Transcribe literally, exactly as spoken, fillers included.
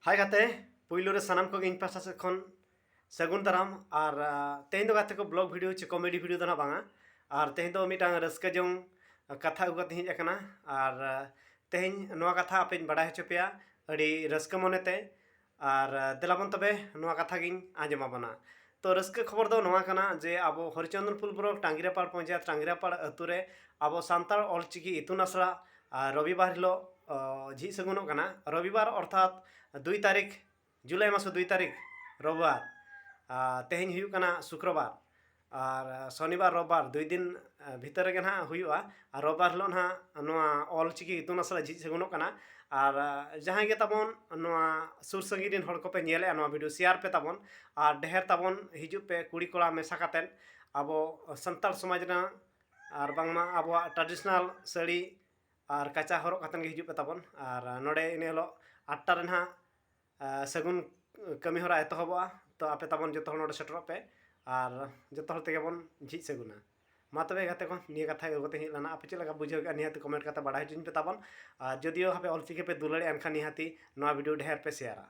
ᱦᱟᱭ ᱜᱟᱛᱮ, ᱯᱩᱭᱞᱩ ᱨᱮ ᱥᱟᱱᱟᱢ ᱠᱚᱜᱮ ᱤᱧ ᱯᱟᱦᱴᱟ ᱥᱮᱫ ᱠᱷᱚᱱ ᱥᱟᱹᱜᱩᱱ ᱫᱟᱨᱟᱢ᱾ ᱟᱨ ᱛᱮᱦᱮᱧ ᱫᱚ ᱜᱟᱛᱮ ᱠᱚ ᱵᱞᱚᱜ ᱵᱷᱤᱰᱤᱭᱳ ᱪᱮ ᱠᱚᱢᱮᱰᱤ ᱵᱷᱤᱰᱤᱭᱳ ᱫᱚ ᱱᱟᱜ ᱵᱟᱝᱟ᱾ ᱟᱨ ᱛᱮᱦᱮᱧ ᱫᱚ ᱢᱤᱫᱴᱟᱝ ᱨᱟᱹᱥᱠᱟᱹ ᱡᱚᱝ ᱠᱟᱛᱷᱟ ᱟᱹᱜᱩ ᱠᱟᱛᱮ ᱦᱮᱡ ᱟᱠᱟᱱᱟ᱾ ᱟᱨ ᱛᱮᱦᱮᱧ ᱱᱚᱣᱟ ᱠᱟᱛᱷᱟ ᱟᱯᱮᱧ ᱵᱟᱲᱟᱭ ᱦᱚᱪᱚ ᱯᱮᱭᱟ ᱟᱹᱰᱤ ᱨᱟᱹᱥᱠᱟᱹ ᱢᱚᱱᱮᱛᱮ᱾ ᱟᱨ ᱫᱮᱞᱟᱵᱚᱱ ᱛᱚᱵᱮ ᱱᱚᱣᱟ ᱠᱟᱛᱷᱟ ᱜᱤᱧ ᱟᱸᱡᱚᱢ ᱟᱵᱚᱱᱟ᱾ ᱛᱚ ᱨᱟᱹᱥᱠᱟᱹ ᱠᱷᱚᱵᱚᱨ ᱫᱚ ᱱᱚᱣᱟ ᱠᱟᱱᱟ ᱡᱮ ᱟᱵᱚ ᱦᱚᱨᱤᱪᱚᱸᱫᱚᱱᱯᱩᱨ ᱵᱞᱚᱠ ᱴᱟᱸᱜᱤᱨᱟᱯᱟᱲ ᱯᱚᱧᱪᱟᱭᱮᱛ ᱴᱟᱸᱜᱤᱨᱟᱯᱟᱲ ᱟᱹᱛᱩ ᱨᱮ ᱟᱵᱚ ᱥᱟᱱᱛᱟᱲ ᱚᱞᱪᱤᱠᱤ ᱤᱛᱩᱱ ᱟᱥᱲᱟ ᱟᱨ ᱨᱚᱵᱤᱵᱟᱨ ᱦᱤᱞᱳᱜ ᱡᱷᱤᱡ ᱥᱟᱹᱜᱩᱱᱚᱜ ᱠᱟᱱᱟ᱾ ᱨᱚᱵᱤᱵᱟᱨ ᱚᱨᱛᱷᱟᱛ ᱫᱩᱭ ᱛᱟᱹᱨᱤᱠᱷ, ᱡᱩᱞᱟᱭ ᱢᱟᱥ ᱫᱩᱭ ᱛᱟᱹᱨᱤᱠᱷ, ᱨᱚᱵᱤᱵᱟᱨ᱾ ᱟᱨ ᱛᱮᱦᱮᱧ ᱦᱩᱭᱩᱜ ᱠᱟᱱᱟ ᱥᱩᱠᱨᱚᱵᱟᱨ᱾ ᱟᱨ ᱥᱚᱱᱤᱵᱟᱨ ᱨᱚᱵᱤᱵᱟᱨ ᱫᱩᱭ ᱫᱤᱱ ᱵᱷᱤᱛᱟᱹᱨ ᱨᱮᱜᱮ ᱱᱟᱦᱟᱜ ᱦᱩᱭᱩᱜᱼᱟ᱾ ᱟᱨ ᱨᱚᱵᱤᱵᱟᱨ ᱦᱤᱞᱳᱜ ᱱᱟᱦᱟᱜ ᱱᱚᱣᱟ ᱚᱞᱪᱤᱠᱤ ᱤᱛᱩᱱ ᱟᱥᱲᱟ ᱡᱷᱤᱡ ᱥᱟᱹᱜᱩᱱᱚᱜ ᱠᱟᱱᱟ᱾ ᱟᱨ ᱡᱟᱦᱟᱸᱭ ᱜᱮ ᱛᱟᱵᱚᱱ ᱱᱚᱣᱟ ᱥᱩᱨ ᱥᱟᱺᱜᱤᱧ ᱨᱮᱱ ᱦᱚᱲ ᱠᱚᱯᱮ ᱧᱮᱞᱮᱜᱼᱟ ᱱᱚᱣᱟ ᱵᱷᱤᱰᱤᱭᱳ, ᱥᱮᱭᱟᱨ ᱯᱮ ᱛᱟᱵᱚᱱ᱾ ᱟᱨ ᱰᱷᱮᱨ ᱛᱟᱵᱚᱱ ᱦᱤᱡᱩᱜ ᱯᱮ, ᱠᱩᱲᱤ ᱠᱚᱲᱟ ᱢᱮᱥᱟ ᱠᱟᱛᱮᱫ ᱟᱵᱚ ᱥᱟᱱᱛᱟᱲ ᱥᱚᱢᱟᱡᱽ ᱨᱮᱱᱟᱜ ᱟᱨ ᱵᱟᱝᱢᱟ ᱟᱵᱚᱣᱟᱜ ᱴᱨᱟᱰᱤᱥᱚᱱᱟᱞ ᱥᱟᱹᱲᱤ ᱟᱨ ᱠᱟᱪᱟ ᱦᱚᱨᱚᱜ ᱠᱟᱛᱮᱫ ᱜᱮ ᱦᱤᱡᱩᱜ ᱯᱮ ᱛᱟᱵᱚᱱ᱾ ᱟᱨ ᱱᱚᱰᱮ ᱤᱱᱟᱹ ᱦᱤᱞᱳᱜ ᱟᱴᱴᱟ ᱨᱮ ᱱᱟᱦᱟᱜ ᱥᱟᱹᱜᱩᱱ ᱠᱟᱹᱢᱤ ᱦᱚᱨᱟ ᱮᱛᱚᱦᱚᱵᱚᱜᱼᱟ᱾ ᱛᱚ ᱟᱯᱮ ᱛᱟᱵᱚᱱ ᱡᱚᱛᱚ ᱦᱚᱲ ᱱᱚᱰᱮ ᱥᱮᱴᱮᱨᱚᱜ ᱯᱮ ᱟᱨ ᱡᱚᱛᱚ ᱦᱚᱲ ᱛᱮᱜᱮ ᱵᱚᱱ ᱡᱷᱤᱡ ᱥᱟᱹᱜᱩᱱᱟ᱾ ᱢᱟ ᱛᱚᱵᱮ ᱜᱟᱛᱮ ᱠᱚ, ᱱᱤᱭᱟᱹ ᱠᱟᱛᱷᱟ ᱜᱮ ᱠᱟᱛᱮ ᱦᱮᱡ ᱞᱮᱱᱟ᱾ ᱟᱯᱮ ᱪᱮᱫ ᱞᱮᱠᱟ ᱵᱩᱡᱷᱟᱹᱣ ᱠᱮᱫᱼᱟ ᱱᱤᱦᱟᱹᱛᱤ ᱠᱚᱢᱮᱱᱴ ᱠᱟᱛᱮ ᱵᱟᱲᱟᱭ ᱦᱚᱪᱚᱧ ᱯᱮ ᱛᱟᱵᱚᱱ᱾ ᱟᱨ ᱡᱚᱫᱤᱭᱳ ᱟᱯᱮ ᱚᱞᱪᱤᱠᱤ ᱯᱮ ᱫᱩᱞᱟᱹᱲᱮᱜᱼᱟ ᱮᱱᱠᱷᱟᱱ ᱱᱤᱦᱟᱹᱛᱤ ᱱᱚᱣᱟ ᱵᱷᱤᱰᱤᱭᱳ ᱰᱷᱮᱨ ᱯᱮ ᱥᱮᱭᱟᱨᱟ᱾